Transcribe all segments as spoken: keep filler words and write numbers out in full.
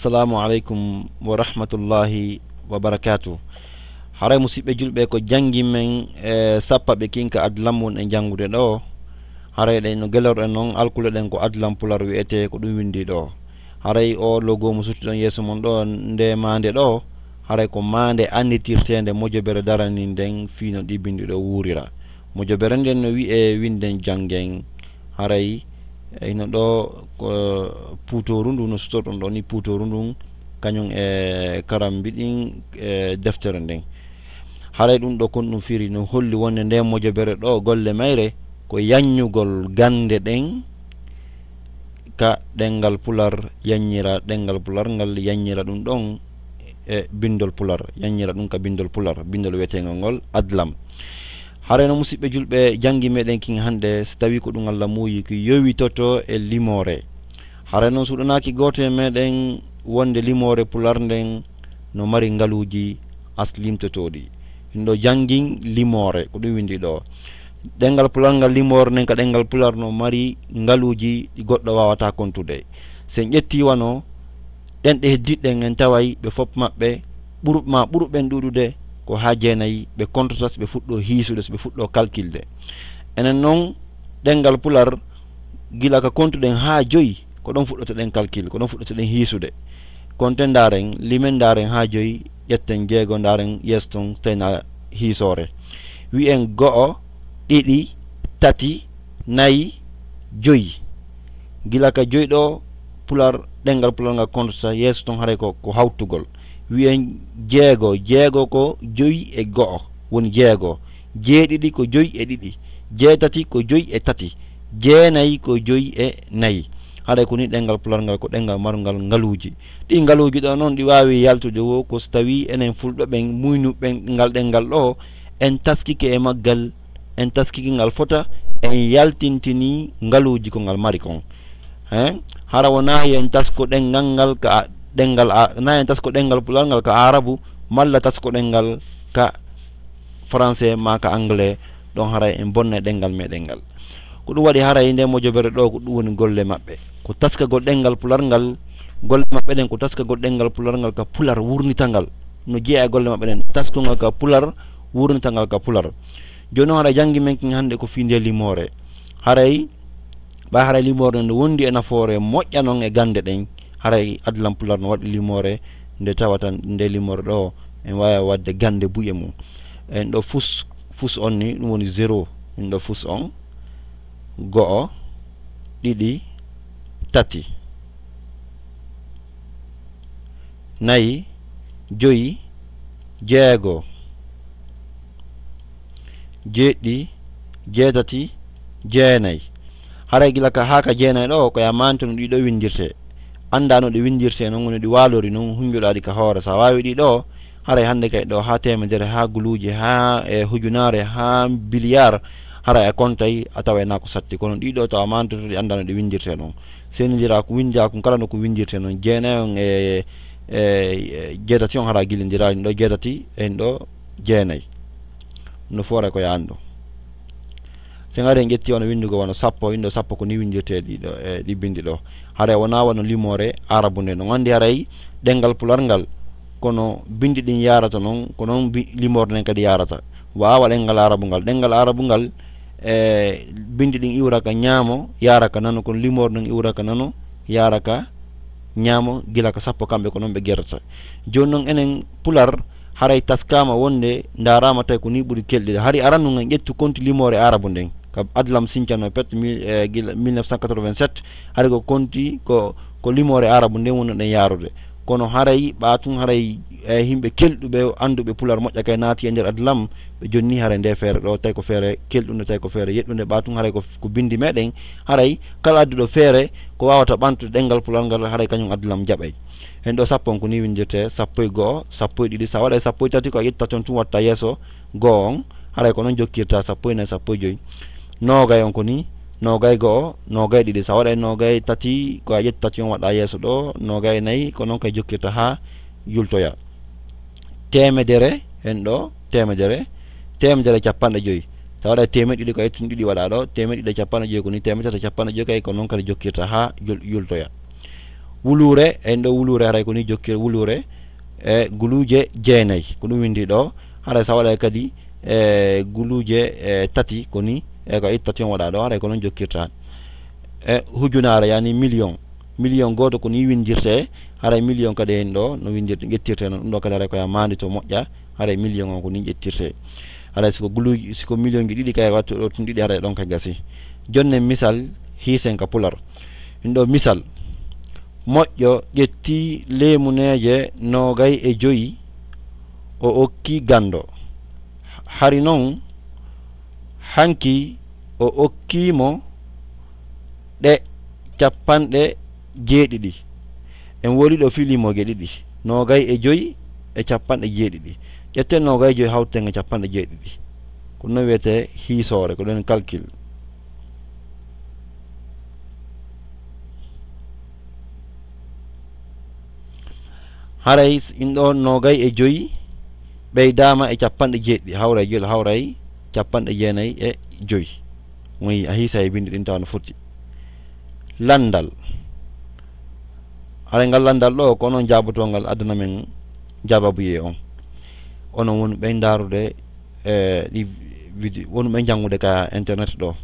Assalamu aleykum wa rahmatullahi wa barakatuh. Haray, musiɓɓe julɓe, ko janngi men e sappaɓe kinka adlam won e janngude ɗo. Haray ɗen no gelorɗen noon, alkule ɗen ko adlam pular wiyetee, ko ɗum winndi ɗo. Haray o logo mo suttuɗon yeeso mon ɗo, nde maande ɗo, haray ko maande annitirteende mojobere daraninden fii no ɗi binndi ɗo wuurira. Mojobere nden no wi'ee Winden Janngen. Haray, e, hino ɗo ko puutooru ndu no sutorɗon ɗo ni, puutooru ndun, kañum e karambi ɗin, e deftere nden. Haray ɗum ɗo kon ɗum firi no holli wonde nde mojobere ɗo, golle mayre ko yaññugol gannde ɗen ka ɗemngal pular, yaññira ɗemngal pular ngal, yaññira ɗum ɗon e binndol pular, yaññira ɗum ka binndol pular, binndol wiyeteengol ngol adlam. Haray no, musiɓɓe julɓe, janngi meɗen kin hannde, si tawii ko ɗum Allah muuyi, ko yowitoto e limoore. Haray noon, suɗanaaki gooto e meɗen wonde limoore pular nden no mari ngaluuji aslimtotooɗi. Ɗum ɗo janngin limoore, ko ɗum winndi ɗo. Ɗemngal pular ngal, limoore nden ka ɗemngal pular no mari ngaluuji ɗi goɗɗo waawataa kontude. Si en ƴettii wano ɗen ɗe heddiɗen, en taway ɓe fof maɓɓe ɓuru-, ma ɓuru ɓen ɗuuɗude ko haa jeenayi ɓe kontata, si ɓe fuɗɗoo hiisude, si ɓe fuɗɗoo kalkilde. Enen noon, ɗemngal pular, gila ka kontuɗen haa joyi, ko ɗon fuɗɗotoɗen kalkil, ko ɗon fuɗɗotoɗen hiisude. Konten ndaaren, limen ndaaren haa joyi, ƴetten jeego ndaaren yeeso ton, si tawii na hiisoore. Wi'en go'o, ɗiɗi, tati, nayi, joyi. Gila ka joyi ɗo, pular, ɗemngal pular ngal kontata, yeeso ton haray ko, ko hawtugol. Wi'en jeego, jeego ko joyi e go'o, woni jeego. Jeeɗiɗi ko joyi e ɗiɗi. Jeetati ko joyi e tati. Jeenayi ko joyi e nayi. Haray ko ni ɗemngal pular ngal ko ɗemngal marngal ngaluuji. Ɗi ngaluuji ɗo noon, ɗi waawi yaltude wo ko si tawii enen fulɓe ɓen, muynuɓe ɓen ngal ɗemngal ɗo, en taskike e maggal, en taskike ngal fota, en yaltintinii ngaluuji ko ngal mari kon. Hein? Hara wonaa yo en tasko ɗemngal ngal ka a-, ɗemngal a-, na en tasko ɗemngal pular ngal ka aarabu, malla tasko ɗemngal ka français maa ka anglais, ɗon haray en bonnay ɗemngal meɗen ngal. Ko ɗum waɗi haray nde mojobere ɗo, ko ɗum woni golle maɓɓe. Ko taskagol ɗemngal pular ngal, golle maɓɓe ɗen ko taskagol ɗemngal pular ngal ka pular wurnitangal. No jeyaa e golle maɓɓe ɗen, taskugol ngal ka pular, wurnitangal ka pular. Jooni noon, haray janngi men kin hannde ko fii nde limoore. Haray, ɓay haray limoore nden no wondi e nafoore moƴƴa non e gannde ɗen, haray adlam pular no waɗi limoore nde tawata nde limoore ɗo en waawa waɗde gannde buy e mum. En ɗo fus, fus on ni, ɗum woni zéro. En ɗo fus on, go'o, ɗiɗi, tati, nayi, joyi, jeego, jeeɗiɗi, jeetati, jeenayi. Haray gila ka haa ka jeenayi ɗo, ko ya maanto no ɗi ɗo winndirtee. Anndaa no ɗi winndirtee non, no ɗi waalori non, hunnjoɗaa ɗi ka hoore. So a waawi ɗi ɗo, haray hannde kay ɗo haa teemedere, haa guluuje, haa e hujunaare, haa biliyaar, haray a kontay, a taway na ko satti. Kono ɗi ɗo tawa maanto to ɗi anndaa no ɗi winndirtee non. Seenindiraa ko winndaa kon kala no ko winndirtee non. Jeenayi on e, e, e jeetati on hara gilindiraali. Ɗo jeetati, en ɗo jeenayi. No foore ko yaani ɗo. Si en ari en ƴetti wano winndugo wano sappo, winndugo sappo ko ni winndirtee ɗi ɗo, e ɗi binndi ɗo. Haray wonaa wano limoore aarabu nden. On anndi haray ɗemngal pular ngal, kono binndi ɗin yaarata non, ko non bi-, limoore nden kadi yaarata. Waawa ɗemngal aarabu ngal. Ɗemngal aarabu ngal, e, binndi ɗin iwra ka ñaamo, yaara ka nano, kono limoore nden iwra ka nano, yaara ka ñaamo, gila ka sappo kamɓe ko non ɓe gerata. Jooni non enen pular, haray taskaama wonde ndaaraama tawi ko ni ɓuri kelɗude. Hari aranun en ƴettu konti limoore aarabu nden. Ka adlam sincano pet, mi-, e, gila mille neuf cent quatre-vingt-sept, hari ko konti ko, ko limoore aarabu nden wonno ɗen yaarude. Kono haray ɓa tun haray, e, yimɓe kelɗuɓe, annduɓe pular moƴƴa kay naati e nder adlam, ɓe jonni haray nde feere ɗo, tawi ko feere kelɗunde, tawi ko feere yeɗɗunde, ɓa tun haray ko, ko binndi meɗen, haray kala adduɗo feere ko waawata ɓantude ɗemngal pular ngal, haray kañum adlam jaɓay. Hen ɗo sappo on ko ni winndirtee, sappo e go'o, sappo e ɗiɗi, sa waɗay sappo e tati ko a ƴettata on tun watta yeeso go'o on, haray ko non jokkirta sappo e nayi, sappo e joyi. Noogay on ko ni, noogay go'o, noogay ɗiɗi, sa waɗay noogay tati ko a ƴettata tati on waɗa yeeso ɗo, noogay nayi ko non kay jokkirta haa yultoya. Teemedere, hen ɗo, teemedere, teemedere e cappanɗe joyi. Sa waɗay teemeɗɗe ɗiɗi ko a ƴettun ɗiɗi waɗa ɗo, teemeɗɗe ɗiɗi e cappanɗe joyi ko ni, teemeɗɗe tati e cappanɗe joyi kay ko non kadi jokkirta haa yul-, yultoya. Wuluure, en ɗo wuluure, haray ko ni jokkir wuluure, e guluuje jeenayi, ko ɗum windi ɗo. Haray sa waɗay kadi, e guluuje, e tati, ko ni, e ko ittati on waɗa ɗo, haray ko noon jokkirta. E hujunaare, yani million. Million gooto ko ni windirte, haray million kadi en ɗo, no windirte, ƴettirte noon, ɗum ɗo kadi haray ko ya maandi to moƴƴa, haray million on ko ni ƴettirte. Haray siko guluuji, siko million ji ɗiɗi kay wattu ɗo tun ɗiɗi, haray ɗon kay gasi. Jonnen misal, hiisen ka pular. Ɗum ɗo misal, moƴƴo ƴetti leemuneeje noogay e joyi, o okki ganndo. Hari noon, hanki o okkii mo ɗe capanɗe jeeɗiɗi. En woli ɗo fii limooje ɗiɗi, noogay e joyi e capanɗe jeeɗiɗi. Ƴetten noogay e joyi hawten e capanɗe jeeɗiɗi. Ko noon wiyetee hiisoore, ko ɗon calcul. Haray s-, in ɗo noogay e joyi ɓeydaama e capanɗe jeeɗiɗi, hawray jel, hawray capanɗe jeenayi e joyi. Moy a hiisa e binndi ɗin tawa no foti. Lanndal. Haray ngal lanndal ɗo, ko onon jaabotongal adana men jaababuyee on. Onon woni ɓey ndaarude, e, ɗi vide-, woni ɓey janngude ka internet ɗo.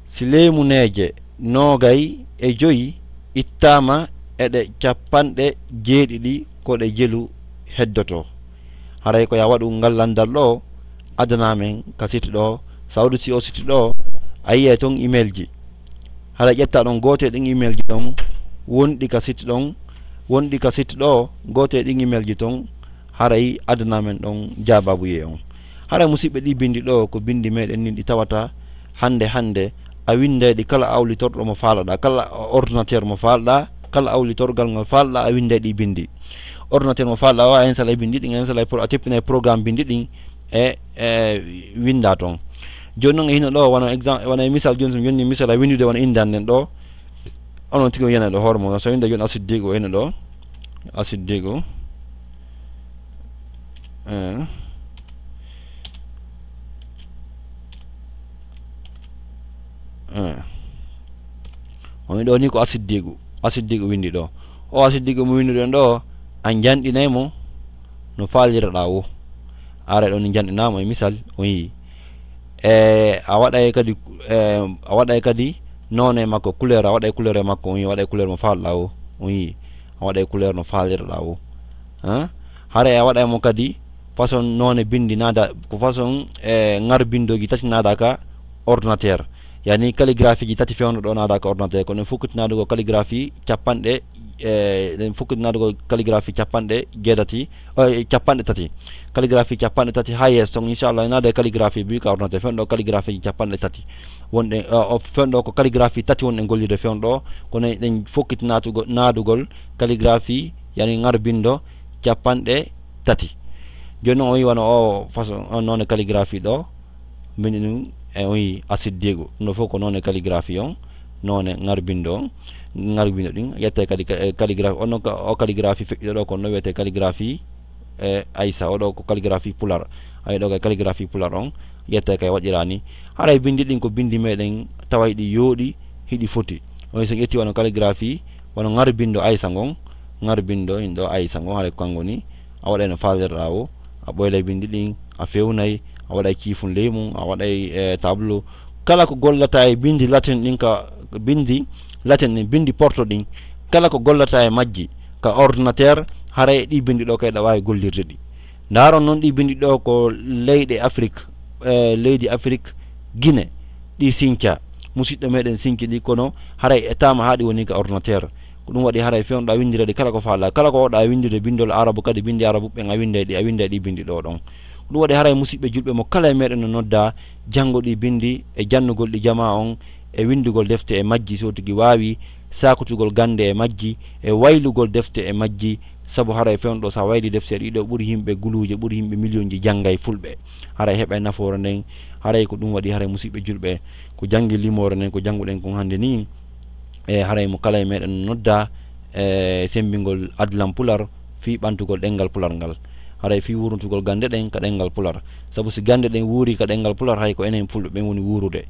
Si leemuneeje noogay e joyi ittaama e ɗe capanɗe jeeɗiɗi, ko ɗe jelu heddotoo. Haray ko ya waɗu ngal lanndal ɗo, adana men ka site ɗo. Sawdu si o site ɗo, a yi'ay ton email ji. Haray ƴetta ɗon gooto e ɗin email ji ɗon, wonɗi ka site ɗon, wonɗi ka site ɗo, gooto e ɗin email ji ton, haray adana men ɗon jaababuyee on. Haray musiɓɓe, ɗi binndi ɗo ko binndi meɗen nin ɗi tawata hannde hannde, a winnday ɗi kala awlitorɗo mo faalaɗa, kala ordinateur mo faalaɗa, kala awlitorgal ngal faalaɗa, a winnday ɗi binndi. Ordinateur mo faalaɗa o, a installay binndi ɗin, a installay pro-, a teppinay programme binndi ɗin e, e winnda ton. Jooni noon e hino ɗo, wano exam-, wano e misal jooni, so mi jonni misal a winndude wano innde an nden ɗo, onon tigi on yi'anay ɗo hoore mon. So winnda jooni Asiddiigu o hino ɗo, Asiddiigu. Eh. Eh. O wi'i ɗo ni ko Asiddiigu. Asiddiigu windi ɗo. O Asiddiigu mo winduɗen ɗo, a janɗinay mo no faaliraɗaa wo. Ara ɗo ni janɗinaa mo e misal, o yi'i. E, a waɗay kadi, e, a waɗay kadi noone makko, couleur, a waɗay couleur e makko, o yi'i, a waɗay couleur mo faalɗaa wo, o yi'i. A waɗay couleur no faaliraɗaa wo. Hein? Haray a waɗay mo kadi façon noone bindi naada, ko façon, e, ngar bindooji tati naada ka ordinateur. Yani calligraphie ji tati fewndo ɗo naada ka ordinateur. Kono fokkiti naadugo calligraphie capanɗe, e, ɗen fokkiti naadugo calligraphie capanɗe jeetati, e, capanɗe tati. Calligraphie capanɗe tati haa yeeso ton, inchallah, naada e calligraphie bi ka ordinateur. Fewndo calligraphie ji capanɗe tati. Wonɗe, o, o fewndo ko calligraphie tati wonɗen gollirde fewndo. Kono ɗen fokkiti naatugo, naadugol calligraphie, yani ngar bindo capanɗe tati. Jooni noon o yi'i wano o façon, on noone calligraphie ɗo, mbindi ɗum e o yi'i Asiddiigu. Ɗum ɗo fof ko noone calligraphie on, noone ngar bindo on, ngar bindo ɗin. Ƴettay kadi ka-, e calligraphie, on noon ka-, o calligraphie feƴƴuɗo ɗo, kono no wiyetee calligraphie, e, Aysa, o ɗo ko calligraphie pular. Ayi ɗo kay calligraphie pular on, ƴettay kay waɗiraa ni. Haray bindi ɗin ko bindi meɗen taway ɗi yooɗi, hiɗi foti. On so ƴetti wano calligraphie, wano ngar bindo Aysa ngon, ngar bindo in ɗo Aysa ngon, haray ko kanko ni, a waɗay no faalirɗaa wo, a ɓoylay bindi ɗin, a fewnay, a waɗay ciifun ley mum, a waɗay, e, tableau. Kala ko gollata e bindi latin ɗin ka, bindi latin ɗin, bindi porto ɗin, kala ko gollata e majji ka ordinateur, haray e ɗi bindi ɗo kay ɗa waawi gollirde ɗi. Ndaaron noon ɗi bindi ɗo ko leyɗe Afrik, e, leydi Afrik, Gine, ɗi sinca. Musiɗɗo meɗen sinci ɗi, kono haray e taama haa ɗi woni ka ordinateur. Ko ɗum waɗi haray fewndo a winndira ɗi kala ko faalɗaa. Kala ko wooɗaa winndude binndol arabu kadi, binndi arabu ɓen a winnday ɗi, a winnday ɗi binndi ɗo ɗon. Ko ɗum waɗi haray musiɓɓe julɓe mo kala e meɗen no nodda janngo ɗi binndi e jannugol ɗi jamaa on e winndugol defte e majji, so tigi waawi saakutugol gannde e majji e waylugol defte e majji, sabu haray fewndo so a wayli defte ɗiɗo ɓuri yimɓe guluuje, ɓuri yimɓe miliyonji janngay fulɓe. Haray heɓay nafoore nden, haray ko ɗum waɗi haray musiɓɓe julɓe ko janngi limoore nden ko jannguɗen kon hannde ni, e haray mo kala e meɗen nodda e semmbingol adlam pular fii ɓantugol ɗemngal pular ngal. Haray fii wuurnutugol gannde ɗen ka ɗemngal pular. Sabu si gannde ɗen wuuri ka ɗemngal pular, hay ko enen fulɓe ɓen woni wuurude.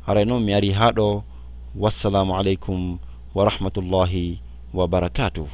Haray noon mi arii haa ɗo. Wassalaamu aleykum wa rahmatullaahi وبركاته.